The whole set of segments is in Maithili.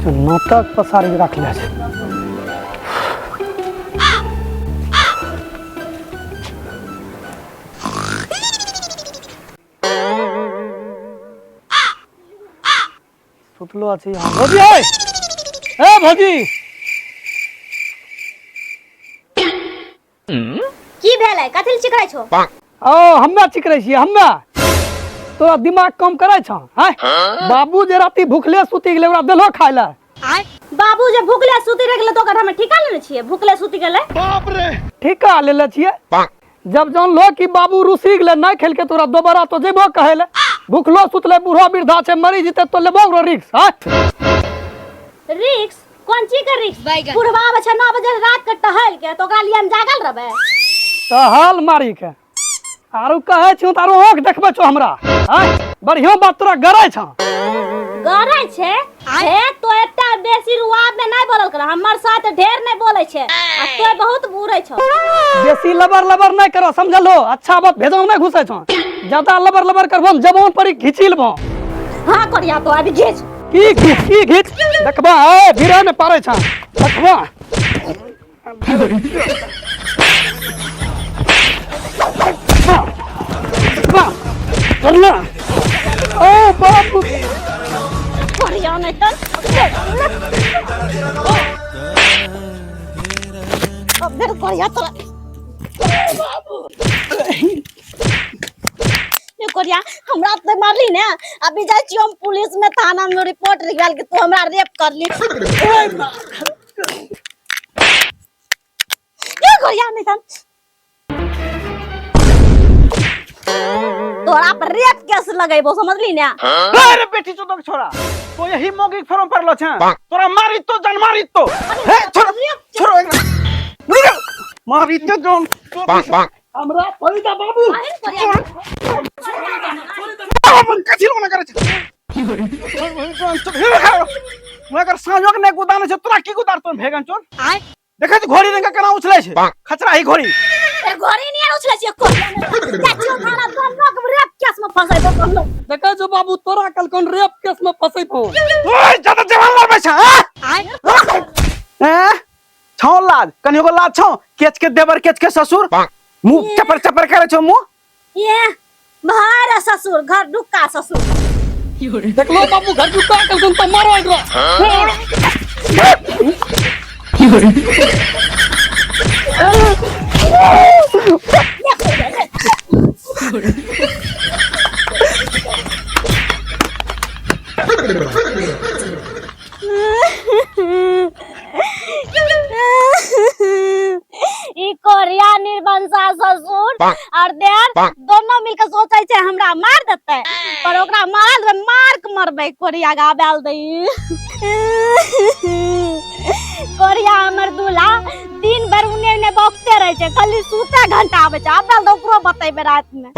जो नाटक पसारी रखले छै। सुतलो अछि। हाँ भौजी, ए ए भौजी, की भेलै? कथी लए चिकरै छौ? ओ हम्मे चिकरै छियै? हम्मे तोरा दिमाग कम करै छौ? हैं बाबू जे राति भूखले सुति गेलै, ओकरा देलहो खाय लए? बाबू जे भूखले सुति रहि गेलै तऽ ओकर हमे ठीका लेने छियै भूखले सुति गेलै? ठीका लेले छियै। जब जानलो कि बाबू रुसी गेलै, नहि खेलकै, तोरा दोबारा तो जेबो कहै लए? भूखलो सुतलै, बूढ़ो वृद्धा छै, मरि जेतै तो लेबो ओकरो रिक्स? हैं रिक्स कोन चीज के रिक्स? बुढ़वा आबै छै 9 बजे रात के टहल के, तऽ ओकरा लिए हम जागल रहबै? टहल मारी के आरो कहै छियौ तऽ आरो आँख देखबै छौ हमरा? हैं बढ़ियां बात तोरा गरै छौ? गरै छै। हे तो एकटा बेसी रुआब में नहीं बोलल कर, हमर साथ ढेर नहीं बोलै छै आ तो बहुत बुरै छौ। बेसी लबर लबर नहीं करो, समझलो? अच्छा बात भेजो नहीं घुसै छौ। ज्यादा लबर लबर करबो न जबान पर ही घिची लेबो। हाँ करिया, तो अभी घीच। की घीच? की घीच? देखबा, ए भिड़ा ने पारै छौ, देखबा। देखबा, चलना। ओ बापू। करिया नहीं तो अब मेरे करिया तोरा ये कोरिया हमरा तो मारली ने, अभी जाइ छियो हम पुलिस में, थाना में रिपोर्ट लिखवाल कि तू हमरा रेप करली। ये कोरिया नहीं था, तोरा पर रेप केस लगेबो, समझली ने? अरे बेटी चोदक छोरा, तो यही मौगी के फॉर्म पड़लो छे, तोरा मारी तो जान मारी तो। हे छोरो छोरो एकरा, मारी तो जान। हमरा फरीदा बाबू। अरे कोरिया, कथी लोग करे छे? मगर साँझोक नहि गुदाने छै, तोरा की गुदार तो भेगन चोर? देखै छी घोड़ी रंग केना उछलै छै, खचरा ही घोड़ी। ए घोड़ी नहीं उछलै छै कोरिया, चाचियो थाना दोनों के रेप केस में फंसेबो दोनों। देखै छौ बाबू, तोरा कल कोन रेप केस में फंसेबो। ओए ज्यादा जवान लड़बै छै? हैं छौ लाज? कनियो को लाज छौ? केच के देवर, केच के ससुर, मुंह चपर चपर करे छौ मुंह। ये भार ससुर, घर डुक्का ससुर। देखलो बाबू, घर जुका कल कोन तो मारो एकरा। ई कोरिया निर्वंशा ससुर और देर दोनों मिलके सोचे छै हमरा मार देते, पर ओकरा मारल देबै, मार के मरबै। कोरिया गाबेल दई। कोरिया हमर दूल्हा दिन भर उने उने बौखते रहे छै, खाली सुते घंटा आबै छै। आबेल दे, ओकरो बतेबै रात में।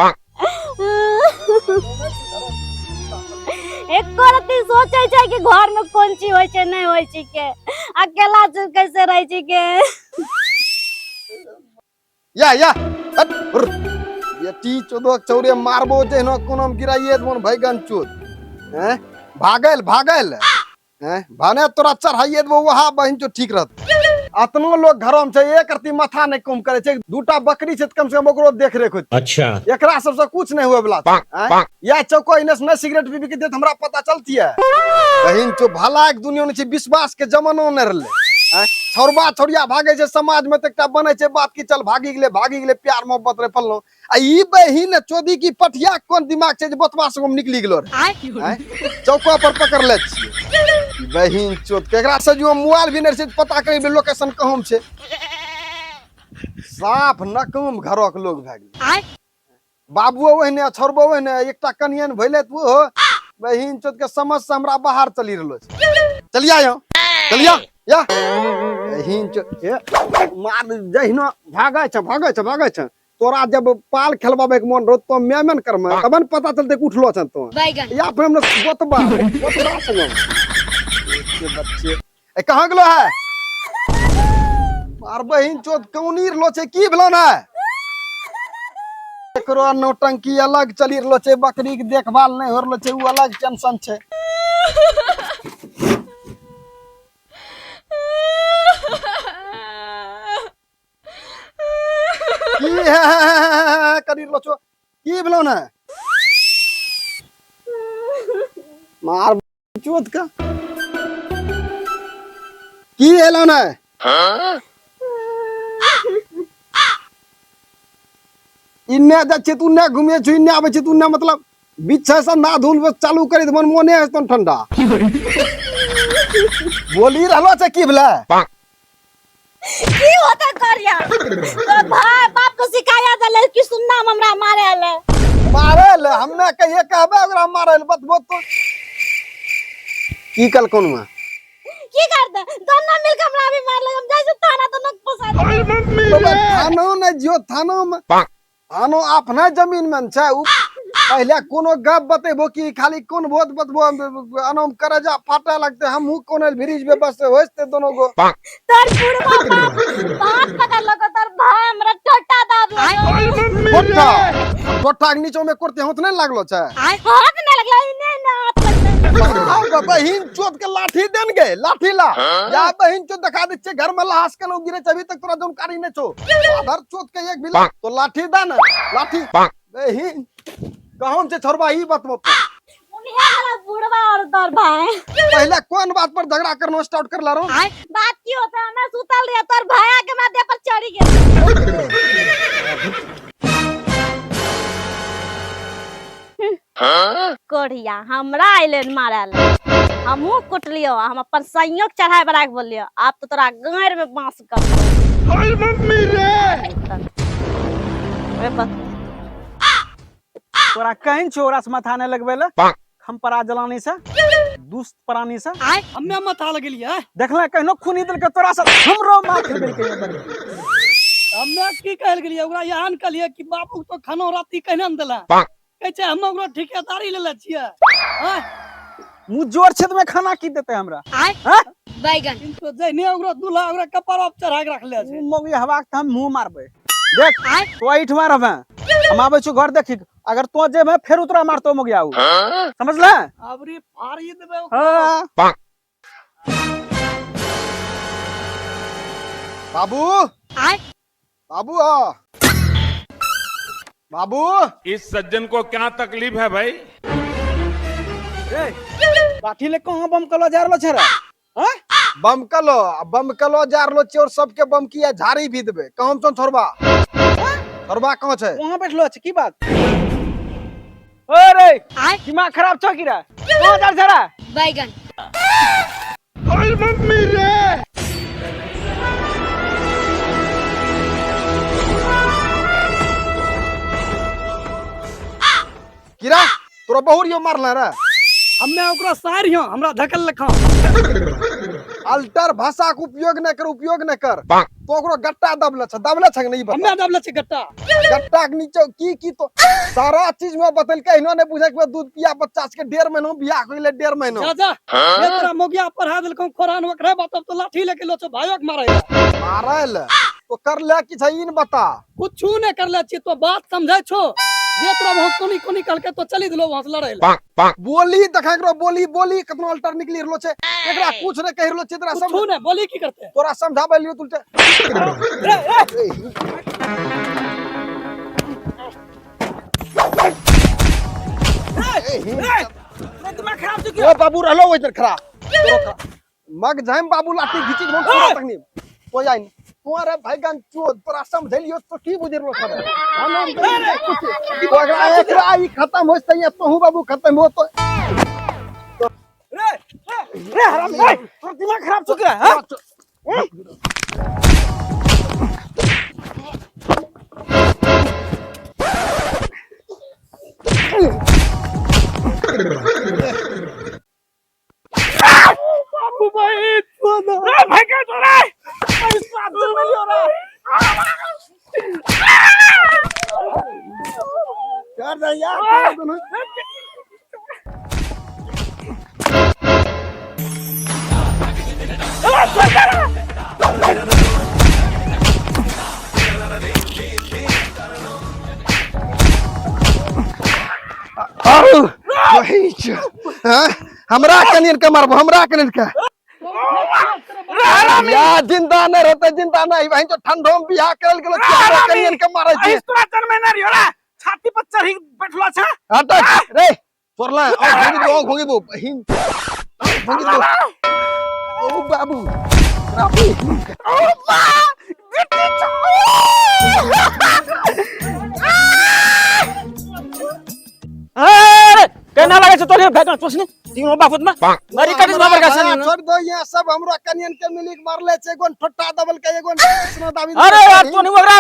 एको रत्ती सोचे छै कि घर में कोन चीज होइ छै, नहीं होइ छै के, अकेला छै कैसे रहै छै के। या या हट, उर। बेटी चोदक चौरे मारबो जहिना कोनो में गिराइए देबो भैगन चोद। हैं भागल भागल हैं भने तोरा चढ़ाइए देबो वहाँ बहिन चो ठीक रहत। अतनो लोग घरो में छै, एक रत्ती माथा नहीं कम करे छै। दूटा बकरी छै त कम से कम ओकरो देख रेख होत। अच्छा। एकरा सबसे कुछ नहीं हुए वाला छै। आँय? या चौको इने से नहीं सिगरेट पीबी के देत, हमरा पता चलती है। बहिन चो भला एक दुनिया नहीं छै, विश्वास के जमानो नहीं रहले। आँय? छौड़बा छौड़िया भागे छै समाज में त एकटा बनै छै बात कि चल भागी गेलै भागी गेलै, प्यार मोहब्बत रे फलनो। आ ई बहिन चोदी की पटिया कोन दिमाग छै जे बतवा संग निकली गेलो रे? आँय? चौका पर पकड़ ले छियै ई बहिन चोद के। एकरा से जो मोबाइल भी नहीं छै, पता करी लोकेशन कहम छै। साफ नकम घरक लोग भए गेलै। बाबुओ ओहने, छोड़बो ओहने, एकटा कनियन भइले त ओहो बहिन चोद के समझ से हमरा बाहर चली रहलो छै। चलिया यहाँ, चलिया या बहिन चोद ए, मार जहिना भागै छै भागै छै भागै छै। तोरा जब पाल खेलबाबै के मन रहो तो मेमन करमे, तब ने पता चलते कि उठलो छन तो। या फिर हमने गोतबा गोतबा संग के बच्चे। ए कहाँ गेलो है मार बहिन चोद? कौनी रहलो छै? की भेलो ने एकरो नौटंकी अलग चली रहलो छै। बकरी के देखभाल नहीं हो रहलो छै, उ अलग टेंशन छै। हे हे हे हे करी रहलो छो। की भेलो ने मार चोत का की एलो ने? इन्ने जाइ छियै तऽ उन्ने घुमे छी, इन्ने आबै छी तऽ उन्ने, मतलब बीच छै संधा धुन बस चालू करी तऽ मन मोने हेतौ ठंडा। बोली रहलो छै, की भेलै? की होता करिया तो भाई बाप को सिखाया देले कि सुनना हमरा मारे ले। मारे ले हम्मे कहिए कहबे ओकरा मारे ले, बतबो तो की कल कोन में की कर दे, दोनों मिलके हमरा भी मार ले, हम जाइ छी थाना, दोनों के फंसा दे। बाबा, थानो ने जियो, थानो में थानो अपना जमीन में न छै। उ पहले कोनो गप बतेबो कि खाली कोन बहुत बतबो, अनोम करजा फाटे लगते, हमहू कोनो ब्रिज पे बस होइते दोनों गो। तोर बुढ़वा बाप हाथ पकड़ लगो, तोर भाई हमरा टोटा दाब लगो। टोटा टोटा के नीचो में करते होत नहीं लागलो छै? हाथ नहीं लगला, इने इने हाथ लगले। आओ बहिन चोत के लाठी देन गे, लाठी ला या बहिन चोत दिखा दे छे, घर में लाश के नो गिरे छे, अभी तक तोरा जानकारी नहीं छो। आधर चोत के एक भी तो लाठी दा ना लाठी। बहिन कहूं से छोड़बा ई बतबो। उन्हें वाला बुढ़वा और तोर भाई पहले कौन बात पर झगड़ा करनो स्टार्ट कर ला रो? बात की होता, हमें सुतल रहे, तोर भाई के माथे पर चढ़ी गेल। कोढ़िया हमरा अइले मारल, हमहूँ कुटलियो, हम अपन संयोग चढ़ाए बड़ा के बोलियो, आब तो तोरा गाँर में बांस कर। रे बस। तोरा कहीं छो ओकरा से माथा नहीं लगबै ले, खमपरा जलानी से, दुष्ट प्राणी से। हम्मे माथा लगेलियै? देखले कहनो खूनी देलकै तोरा से हमरो माथ देलकै। हम्मे की कहल गेलियै ओकरा? यहाँ कहलियै कि बाबू तो खानो राति कहने ने देला, कहै छै हम ओकरो ठिकेदारी लेले छियै। आँय? मुँह जोर छेद में खाना की देते हमरा? बैगन। किन्तु जहने ओकरो दूल्हा ओकरा कपार पर चढ़ा के रखले छै। मौगी हवा के हम मुँह मारबै। देख, तो एहिठमा रहबे, हम आबै छी घर देखी। अगर तो जेबे फेर उतरा मारतो मौगी आऊ, समझले? अबरी फाड़ी देबै ओकरा। हाँ। बाबू, बाबू हो बाबू। इस सज्जन को क्या तकलीफ है भाई? रे लाठी ले कहाँ बम कलो जा रहलो छै रे? हाँ? बम कलो आ बम कलो जा रहलो छियै और सबके बम किया झाड़ी भी देबै। कहाँ छौ छोड़बा? छोड़बा कहाँ छै? वहाँ बैठलो छै। की बात? ओ रे, दिमाग खराब छौ की रे? कहाँ जा छै रे? बैगन। किरा तोरा बहुरियो मारले रे? हम्मे ओकरा सार हियो, हमरा धकल लखा। अल्टर भाषा के उपयोग न कर, उपयोग न कर। तो ओकरो गट्टा दबले छै, दबले छै कि नहीं, ई बता। हम्मे दबले छै गट्टा। गट्टा के नीचे की की तो सारा चीज में बतलकै। हिनो नहीं बुझे के दूध पिया बच्चा के 1.5 महीना बियाह होइले, 1.5 महीना। जा जा, ये तोरा मोगिया पढ़ा देलकौ खोरान, ओकरे बात तो लाठी लेके लो छौ भाइयों के मारे। मारे ले तो कर ले कि छै ई न बता। कुछू नहीं करले छी, तो बात समझै छो? जे तोरा वहाँ कोनी कोनी कहलकै तो चली देलो वहाँ से लड़ै ले। बोली देखा एकरो बोली, बोली कतनो अल्टर निकली रहलो छै। एकरा कुछ नहीं कहि रहलो छै तोरा। कुछू समझ नहीं बोली, की करते? तोरा समझाबै लियो तुलते। रे, रे। रे, दिमाग खराब छौ की? ओ बाबू रहलो ओइ तर खड़ा मग जाइम बाबू, लाठी घिची देबो पूरा तकनी तो जाइन तू। अरे भाईगन चोद, तोरा समझेलियो तो की बुझि रहलो छे? हम हम कुछ एकरा एकरा ई खत्म होइते या तोहू बाबू खत्म हो तो। रे रे रे हरामी, रे तोरा दिमाग खराब छौ की रे? हाँ? बाबू भाई चोद। रे भाईगन चोद रे, पैसा दे लियो रे। कर दे यार, कर दे ना। वही छौ। हाँ? हमरा कनियन के मारबो, हमरा कनियन के। हरामी या जिंदा नहीं रहते जिंदा नहीं वहीं तो ठंडो में बियाह करल गेलो चारो कनियन के मारै छी अहिस तोरा जन्मे ना रियो रे छाती पर चढ़ी बैठलो छे हट रे तोरला और भोगी दो भोगी दो बहिन भोगी दो ओ बाबू बाबू ओ बा बेटी छो अरे केना लागै छै तोरे भाई चोसनी तीनो बापुत में मरी कटिस बाबर का सनी छोड़ दो यहाँ सब हमरा कनियन के मिली के मारले छै एगो ठोट्टा दबल के एगो कृष्णा दाबी अरे यार तोनी ओकरा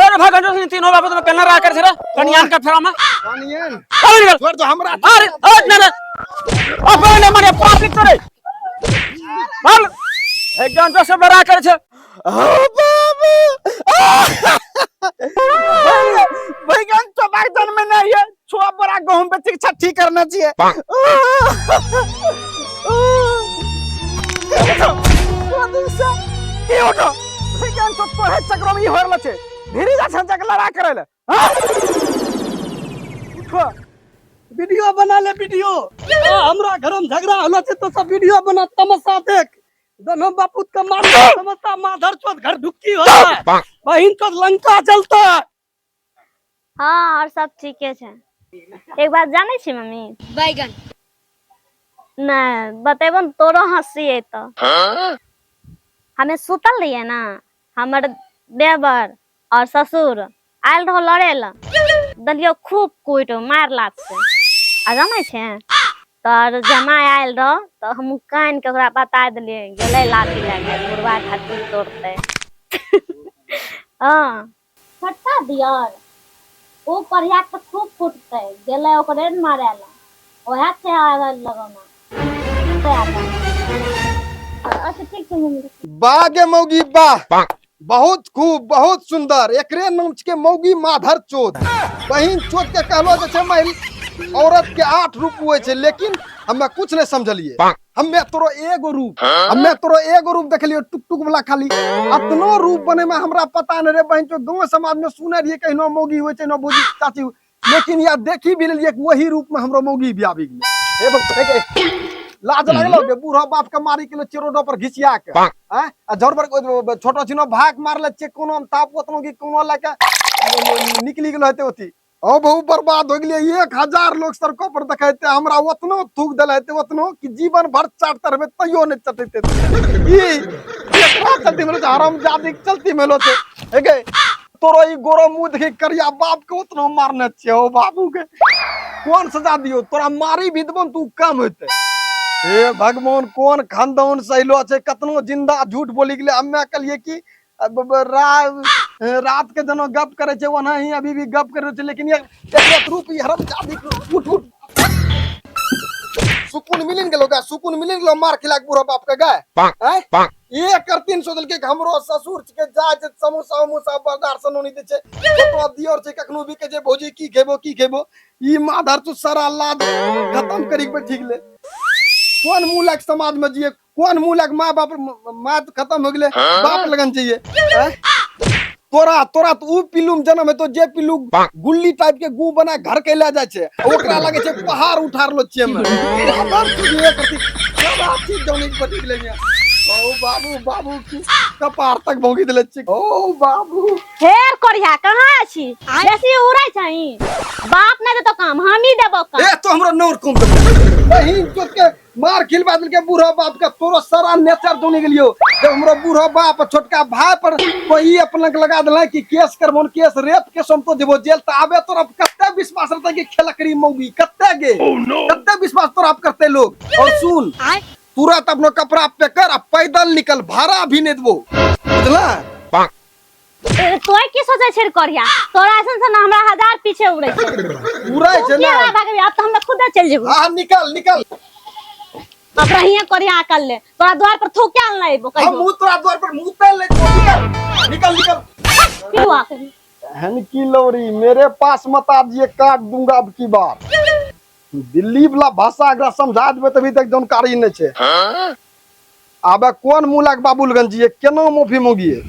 अरे भाई चोसनी तीनो बापुत में केना रहा कर छै रे कनियान का फेरा में कनियन अरे निकल छोड़ दो हमरा अरे अरे ना ना अब ने मारे पाप तोरे चल एकदम तो सब लड़ा कर छै ओ बाबू बैगन चबाक जन्मे नहीं है छुआ बड़ा गहूम बेची के छठी करना चाहिए की उठो बैगन तो तोहे चक्र में ई हो रहल छै भिरी जा छै जक लड़ा करे ले उठो वीडियो बना ले वीडियो हमरा घर में झगड़ा होलो छै तो सब वीडियो बना तमाशा देख दोनों बापूत के मार समझता माधर चोद घर ढुक्की होता है बहिन चोद लंका चलता है। हाँ और सब ठीके छै। एक बात जानै छी मम्मी? बैगन। नहि बतेबो ने तोरो हंसी अयतौ। हमे सुतल रहियै ने, हमर देवर और ससुर आयल रहो लड़े लए, देलियौ खूब कुटि मार लात से। आ जानै छै तोहर जमाइ आयल रहो तऽ हमहूँ कानि के ओकरा बता देलियै, गेलै लाठी लए के बुढ़बा के हड्डी तोड़तै। हँ छोटका दियर ओ करिया के खूब कुटतै, गेलै ओकरे ने मारै लए, ओएह छै आगल लगौना। अच्छा ठीक छै मम्मी। वाह गे मौगी वाह, बहुत खूब बहुत सुंदर। एकरे नाम छिकै मौगी माधर चोद। बहिन चोद के कहलो जे छै महिला औरत के 8 रूप होइ छै, लेकिन हमे कुछ नहीं समझलिए। हमे तोरो एगो रूप, हमे तोरो एगो रूप देखलियो टुक टुक वाला खाली। अपनो रूप बने में हमरा पता नहीं रे बहिन चोद। गाँव समाज में सुने रहिए कहिनो मौगी होइ छै, नो भौजी चाची, लेकिन या देखी भी लेलिए वही रूप में हमरो मौगी भी आबि गेलै। हे भगवान, लाज लागलो के बूढ़ा बाप के मारी के चेरोडो पर घिसिया के हैं आ झोर पर छोटो छिनो भाग मारले छे कोनो हम ताप ओतनो की कोनो लके निकली गेलो हेते ओती। ओ बहु बर्बाद हो गेलिए। 1000 लोग सड़कों पर देखाइते हमरा ओतनो थूक देले हेते ओतनो कि जीवन भर चाटते रहबे तैयो नहीं चटेते। ई एकरा चलती मिलो छै, हरामजादी के चलती मिलो छै। हे गे तोरो ई गोरो मुंह देखी करिया बाप के ओतनो मारने छियै। ओ बाबू के कोन सजा दियो, तोरा मारी भी देबो तू कम होते। हे भगवान कोन खानदान से अइलो छै, कतनो जिंदा झूठ बोली गेलै। हमे कहलिए कि रात के जना गप करे छै ओना ही अभी भी गप करे छै, लेकिन एक रूप ई हरामजादी के उठ उठ सुकून मिलिन गेलो गा, सुकून मिलिन गेलो मार खिला के बूढ़ा बाप के गाय। आँय? एक कर 300 देलकै कि हमरो ससुर के जाय छै समोसा उमोसा बाजार से नोनी दै छै, छोटो दियर छै कखनो भी कहै छै भौजी की खेबो की खेबो। ई माधर तू सारा लाज खत्म करी के बैठी गेलै। कोन मुँह लग समाज में जिये, कोन मुँह लग माँ बाप, माँ तो खत्म हो गेलै बाप लगन चाहिए। आँय? तोरा तोरा तो उ पिल्लू में जन्म हेतो जे पिल्लू गुल्ली टाइप के गू बना घर के ले जाय छै, ओकरा लगे छै पहाड़ उठा रहलो छियै हमे। माधर तू ये करती, सारा चीज जौनी के बटी गेलै हियां। ओ बाबू बाबू की कपार तक भोगी देले छियै। ओ बाबू फेर कोरिया कहाँ छी, बेसी उड़ै छही, बाप नहि देतो काम हमही देबो काम। ए तो हमरो नौर कम देबो। बहिन चोद के मार खिलवा देलकै बूढ़ा बाप के, तोरो सारा नेचर जोनी गेलियो। जब हमरो बूढ़ा बाप छोटका भाई पर कोई अपना के लगा देलै कि केस करबोन केस रेप केस हम तो जेबो जेल, त आबे तोरा कते विश्वास रहतै कि खेलकरी मौगी कते गे? कते विश्वास तोरा आप करते लोग। और सुन तुरंत अपनो कपड़ा पे कर आ पैदल निकल, भाड़ा भी नहीं देबो, बुझला? तोय की सोचे छै करिया, तोरा ऐसन से ना हमरा 1000 पीछे उड़ै छै। उड़ै छै तू ना। की भागबी, अब तो हमरा खुदे चल जेबो। हां निकल निकल। अब रहिए करिया कर ले, तोरा द्वार पर थूके आन लेबो कहियो। हम मुंह तोरा द्वार पर मुंह ते ले जेबो, निकल निकल निकल। की हुआ? हन की लौरी मेरे पास मत आ जिए, काट दूंगा अब की बार। दिल्ली वाला भाषा अगर समझा देबे तभी तक जानकारी नहीं छे। आबे कोन मुलाक बाबूलगंज जिए, केना माफी मांगिए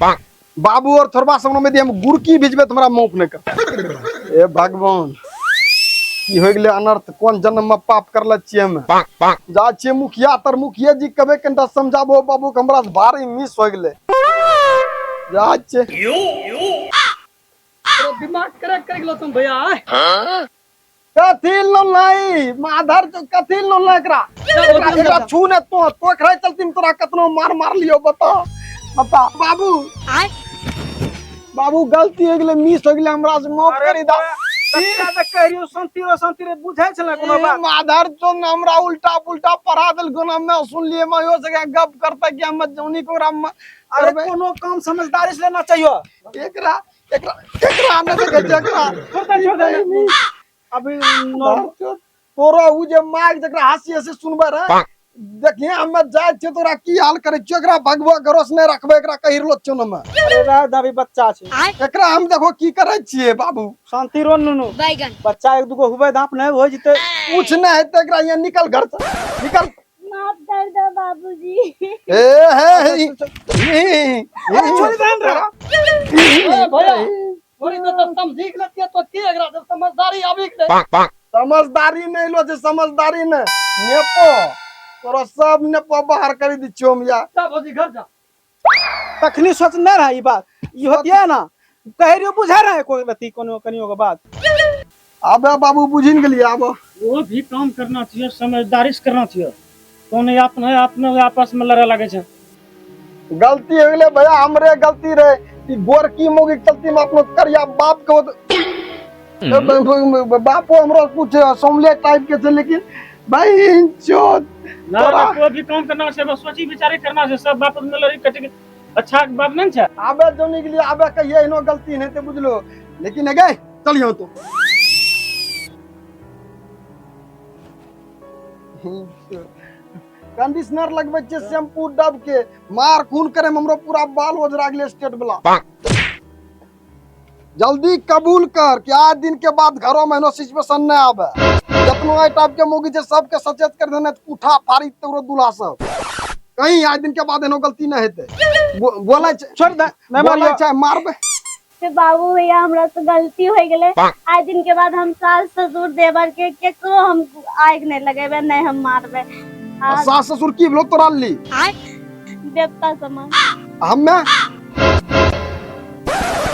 बाबू और थोड़बा सामने में हम गुड़की भेजबे तुम्हारा माफ नहीं कर। ए भगवान की हो गेलै अनर्थ, कोन जन्म में पाप करले छियै हम। जा छियै मुखिया तर, मुखिया जी कबे कनिटा समझाबो बाबू के, हमरा से भारी मिस हो गेलै। जा छियै। तोरा दिमाग क्रैक कर गेलो तुम भैया। कथी लोलाई माधर जो कथी लोलाई एकरा एकरा एकरा छू ने तो तो एकरा चलती तोरा कतनो मार मार लियो। बता बता बाबू, बाबू गलती हो गेलै, मिस हो गेलै, हमरा से माफ करी दा। कत्ता तऽ कहि रहियो शांति रो शांति रे, बुझै छलै कोनो बात? माधर चो ने हमरा उल्टा पुल्टा पढ़ा देल गुना में सुनलिए मैं हो सके गप करता कि हम जौनी को ओकरा अरे कोनो काम समझदारी से लेना चाहिए। एकरा एकरा एकरा नहि देखै छियै एकरा। छोड़ दे, छोड़ दे अभी। तोरा उ जे माइक जकरा हंसी हंसी सुनबै रहे, देखिए हमे जाइ छियै तोरा की हाल करै छियै। एकरा भगवा घरोस नहि रखबै, एकरा कहि रहलो छियौ हमे। अरे रह दे, अभी बच्चा छै। एकरा हम देखो की करै छियै बाबू। शांति रो नुनू, बच्चा एक दूगो हुबे दाप नहीं हो जते। कुछ नहि हेतै एकरा। यहाँ निकल, घर से निकल। माफ कर दो बाबूजी। ए हे हे हे। छोड़ दे रे। ए भैया, थोड़ी तो तब समझी गेलतियै तो की एकरा जब समझदारी आबि गेलै। समझदारी नहीं लो छै, समझदारी ने नेपो तोरा सब नेपो बाहर करी दी छियौ हम या। जा भौजी, घर जा। तखनी सोच नहीं रहा ई बात, ई होतिये ना कह रहियो, बुझा रहा है कोई रति कोनो कनियो के बात। आबे बाबू, बुझि ने गेलियै आब। वो भी काम करना चाहिए, समझदारी से करना चाहिए, तो नहीं अपने अपने आपस में लड़े लगे छे। गलती हो गेलै भैया, हमरे गलती रहे। ई गोरकी मोगी के चलती में अपनो करिया बाप के बापो हमरो कुछ सोमले टाइप के छै, लेकिन भाई चोद ना तोरा- कोई भी काम करना चाहिए, बस सोची विचारी करना चाहिए। सब बाप में लड़ी कटी के अच्छा बात नहीं छे। आबे जोनी के लिए आबे कहिए एहनो गलती नहीं ते बुझलो, लेकिन गए चलियो तो कंडीशनर लगबै छियै, शैम्पू डब के मार खून करे में हमरो पूरा बाल ओझरा गेलै स्टेट वाला। जल्दी कबूल कर कि आज दिन के बाद घरों में एहनो सिचुएशन नहीं आवे। जतनो एहि टाइप के मौगी छै सबके सचेत कर देने, उठा फाड़ी तोरो दूल्हा सब कहीं आज दिन के बाद एहनो गलती नहीं हेतै। बोलै छै। छोड़ दे, नहीं बोलै मारियो। छै मारबै। से बाबू भैया, हमरा से गलती हो गेलै। आज दिन के बाद हम सास ससुर देवर के केकरो हम आग नहीं लगेबै, नहीं हम मारबै। आ सास ससुर की भेलो तोरा ली? देवता समान। हम्मे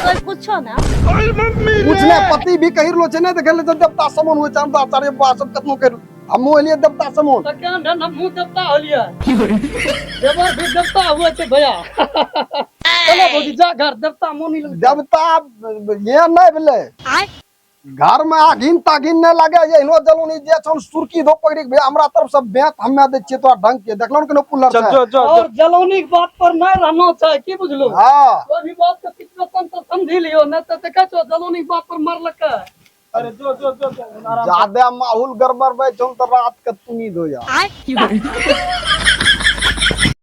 कोई कुछो ना। कुछ नहीं, पति भी कहि रहलो छै नहि देखल छै देवता समान होइ छै। हम तऽ आचार्य बा सब कतनो करि हमहूँ एलियै देवता समान। तऽ केहन ढन हमहूँ देवता होलियै, देवर भी देवता हुए छै भैया। चलो भौजी, जा घर, देवता मोनी लग। देवता ये नहि भेलै, घर में आघिन ताघिन नहि लागे। एहनो जलौनी जे छौ सुर्खी धो पकड़ी के भैया, हमरा तरफ से बेंत हमे दै छियै तोरा ढंग के। देखलौ ने केनो पुलर चल छै। जो जो। और जलौनी के बात पर नहीं रहना चाहे, की बुझलो? हाँ। कोई भी बात के सिचुएशन तो समझी लियो, नहीं तो देखै छो जलौनी के बात पर मरलकै। अरे जो जो जो जो, आराम। ज्यादा माहौल गड़बड़ छौ तऽ रात के तुनी धो जा।